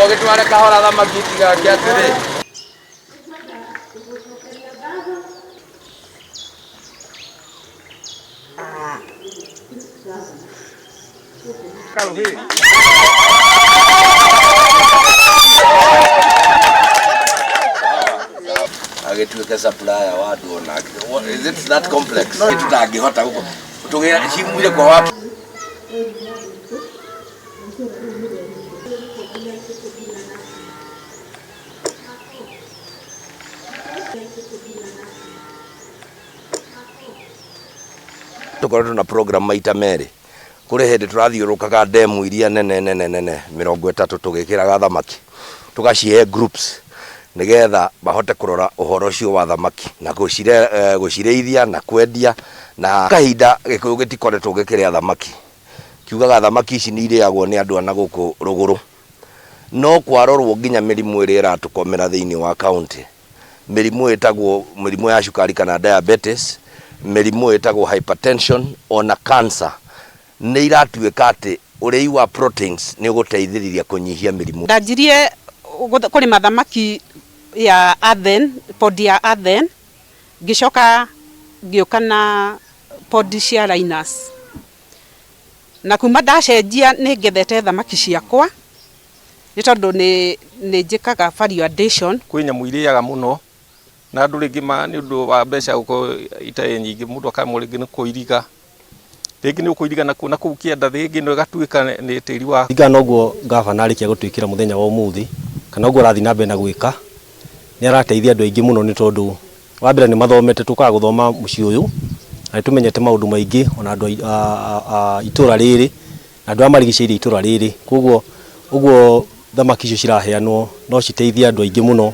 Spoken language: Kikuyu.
Ũgĩtware kahora thamaki itigake atĩrĩ. Agĩtuĩke supplier wa andũ onake. Is it that complex? Tũtangĩhota gũkũ. Tũgĩra ciumire kwa watu. Tũkoretwo na program maita merĩ. Kũrĩ hĩndĩ tũrathiũrũrũkaga ndemu iria nene nene nene 30 tũgĩkĩraga thamaki, tũgacihe groups nĩgetha mahote kũrora ũhoro ũcio wa thamaki na gũcirĩithia na kwendia na kahinda Gĩkũyũ gĩtikoretwo gĩkĩrĩa thamaki. Kiugaga thamaki ici nĩ irĩagwo nĩ andũ a na gũkũ rũgũrũ. No kwarorwo nginya mĩrimũ ĩrĩa ĩratũkomera thĩinĩ wa county, mĩrimũ ĩtagwo mĩrimũ ya cukari kana diabetes, mĩrimũ ĩtagwo hypertension ona cancer, nĩ iratuĩka atĩ ũrĩi wa proteins nĩ ũgũteithĩrĩria kũnyihia mĩrimũ. Ndanjirie kũrĩma thamaki ya Athen, pond ya Athen, ngĩcoka ngĩũka na pond cia Linus. Na kuma ndacenjia nĩ ngethete thamaki ciakwa, nĩ tondũ nĩ njĩkaga value addition. Kwĩ nyamũ irĩaga mũno na andũ rĩngĩ nĩ ũndũ wa mbeca gũkorwo itarĩ nyingĩ mũndũ akaremwo rĩngĩ nĩ kũiriga. Rĩngĩ nĩ ũkũiriga nakuo na kũu kĩanda rĩngĩ ĩno ĩgatuĩka nĩ tĩri wa. Kũringana na ũguo ngavana arĩkia gũtwĩkĩra mũthenya wa ũmũthĩ, kana ũguo arathiĩ na mbere na gwĩka, nĩ arateithia andũ aingĩ mũno nĩ tondũ wa mbere nĩ mathomete, tũkaga gũthoma mũciĩ ũyũ, na nĩ tũmenyete maũndũ maingĩ ona andũ a itũra rĩrĩ, na andũ arĩa marigicĩirie itũra rĩrĩ. Koguo ũguo thamaki icio ciraheanwo no citeithie andũ aingĩ mũno.